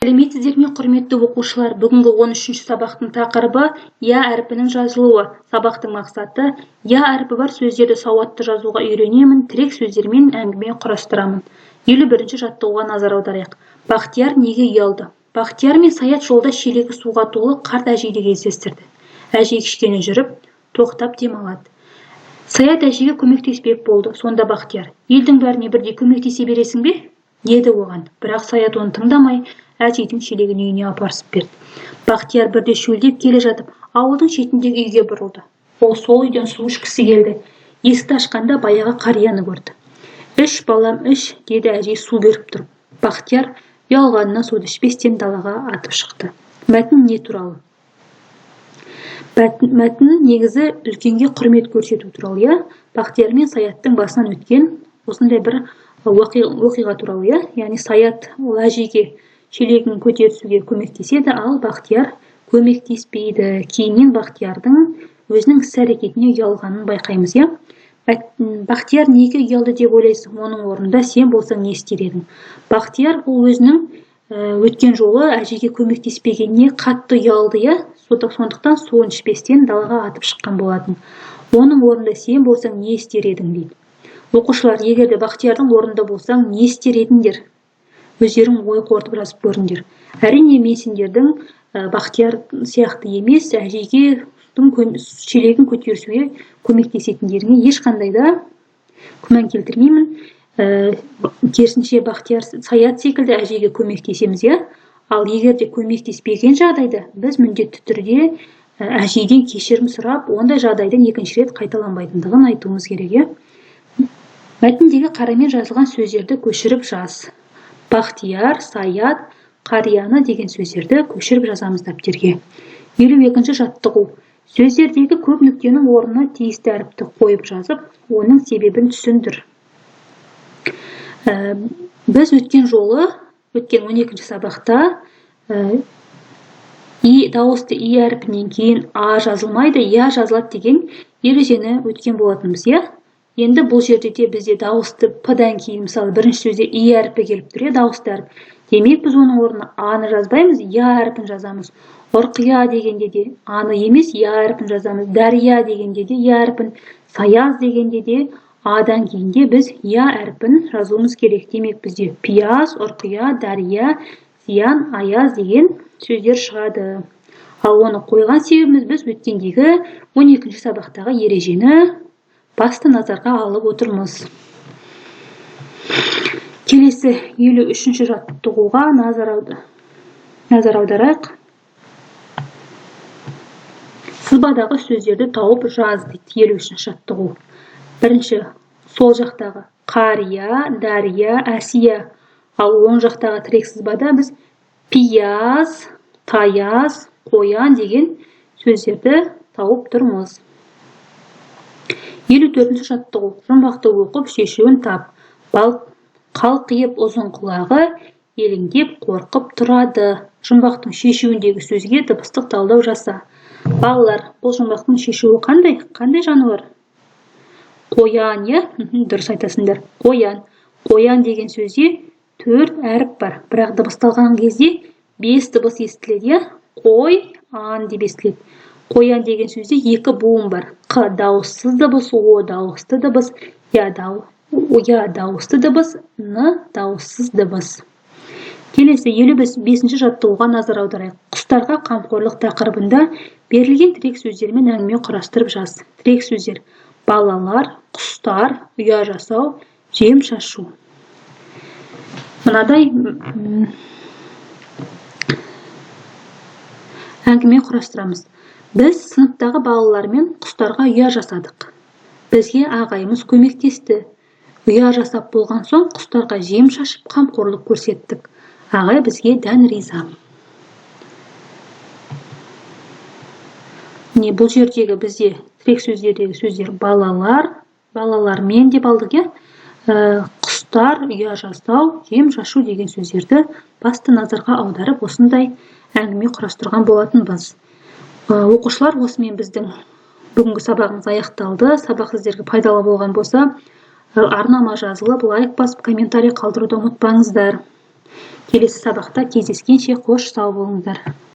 Сәлеметсіздер ме, құрметті оқушылар! Бүгінгі 13-ші сабақтың тақырыбы «Я» әрпінің жазылуы. Сабақтың мақсаты: «Я» әрпі бар сөздерді сауатты жазуға үйренемін, тірек сөздермен әңгіме құрастырамын. 51-ші жаттығуға назар аударайық. Бақтияр неге ұялды? Бақтияр мен Саят жолда шелегі суға толы қарт әжейді кездестірді. Әжей кішкене жүріп, тоқтап демалады. Саят әжейге көмектеспек болды. Сонда Бақтияр: «Елдің бәріне бірдей көмектесе бересің бе?» – деді оған. Бірақ Саят оны тыңдамай, әжейдің шелегін үйіне апарысып берді. Бақтияр бірде шөлдеп келе жатып, ауылдың шетіндегі үйге бұрылды. Ол сол үйден су ішкісі келді. Есікті ашқанда баяғы қарияны көрді. «Іш, балам, іш», – деді әжей су беріп тұрып. Бақтияр ұялғанынан суды ішпестен далаға атып шықты. Мәтін не туралы? Мәтін негізі үлкенге құрмет көрсету туралы, иә. Бақтияр мен Саяттың басынан өткен осындай бір оқиға туралы, иә. Яғни Саят ол әжейге шелегін көтерісуге көмектеседі, ал Бақтияр көмектеспейді. Кейіннен Бақтиярдың өзінің іс әрекетіне ұялғанын байқаймыз, иә. Бақтияр неге ұялды деп ойлайсың? Оның орнында сен болсаң, не істер едің? Бақтияр ол өзінің өткен жолы әжейге көмектеспегеніне қатты ұялды, иә. Сондықтан суын ішпестен далаға атып шыққан болатын. Оның орнында сен болсаң, не істер едің, дейді. Оқушылар, егер де Бақтиярдың орнында болсаң, не істер едіңдер? Өздерің ой қорытып жазып көріңдер. Әрине, мен сендердің Бақтияр сияқты емес, әжейге шелегін көтерісуге көмектесетіндеріңе ешқандай да күмән келтірмеймін. Керісінше, Бақтияр, Саят секілді әжейге көмектесеміз, иә. Ал егер де көмектеспеген жағдайда, біз міндетті түрде әжейден кешірім сұрап, ондай жағдайдың екінші рет қайталанбайтындығын айтуымыз керек, иә. Мәтіндегі қарамен жазылған сөздерді көшіріп жаз. Бақтияр, Саят, қарияны деген сөздерді көшіріп жазамыз дәптерге. 52-ші жаттығу. Сөздердегі көп нүктенің орнына тиісті әріпті қойып жазып, оның себебін түсіндір. Біз өткен жолы, өткен 12-ші сабақта и дауысты и әрпінен кейін а жазылмайды, я жазылады деген ережені өткен болатынбыз, иә. Енді бұл жерде де бізде дауысты п-дан кейін, мысалы, бірінші сөзде и әрпі келіп тұр, иә, дауысты әріп. Демек, біз оның орнына аны жазбаймыз, я әрпін жазамыз. Ұрқия дегенде де аны емес, я әрпін жазамыз. Дария дегенде де я әрпін, саяз дегенде де адан кейін де біз я әрпін жазуымыз керек. Демек, бізде пияз, ұрқия, дария, зиян, аяз деген сөздер шығады. Ал оны қойған себебіміз, біз өткендегі 12-ші сабақтағы ережені басты назарға алып отырмыз. Келесі 53-ші жаттығуға назар аударайық. Сызбадағы сөздерді тауып жаз, дейді 53-ші жаттығу. Бірінші сол жақтағы қария, дария, әсия. Ал оң жақтағы тірек сызбада біз пияз, таяз, қоян деген сөздерді тауып тұрмыз. 54-ші жаттығу. Жұмбақты оқып, шешуін тап. Балық қалқиып ұзын құлағы, елеңдеп қорқып тұрады. Жұмбақтың шешуіндегі сөзге дыбыстық талдау жаса. Балалар, бұл жұмбақтың шешуі қандай? Қандай жануар? Қоян, иә. Дұрыс айтасыңдар, қоян. Қоян деген сөзде төрт әріп бар, бірақ дыбысталған кезде бес дыбыс естіледі, иә. Қой ан деп естіледі. Қоян деген сөзде екі буын бар: қ дауыссыз дыбыс, о дауысты дыбыс, я я дауысты дыбыс, н дауыссыз дыбыс. Келесі 55-ші жаттығуға назар аударайық. Құстарға қамқорлық тақырыбында берілген тірек сөздермен әңгіме құрастырып жаз. Тірек сөздер: балалар, құстар, ұя жасау, жем шашу. Мынадай әңгіме құрастырамыз. Біз сыныптағы балалармен құстарға ұя жасадық. Бізге ағайымыз көмектесті. Ұя жасап болған соң, құстарға жем шашып, қамқорлық көрсеттік. Ағай бізге дән риза. Міне, бұл жердегі бізде тірек сөздердегі сөздер балалар, балалармен деп алдық, иә. Құстар, ұя жасау, жем шашу деген сөздерді басты назарға аударып, осындай әңгіме құрастырған болатынбыз. Оқушылар, осымен біздің бүгінгі сабағымыз аяқталды. Сабақ сіздерге пайдалы болған болса, арнама жазылып, лайк басып, комментарий қалдыруды ұмытпаңыздар. Келесі сабақта кездескенше, қош, сау болыңыздар.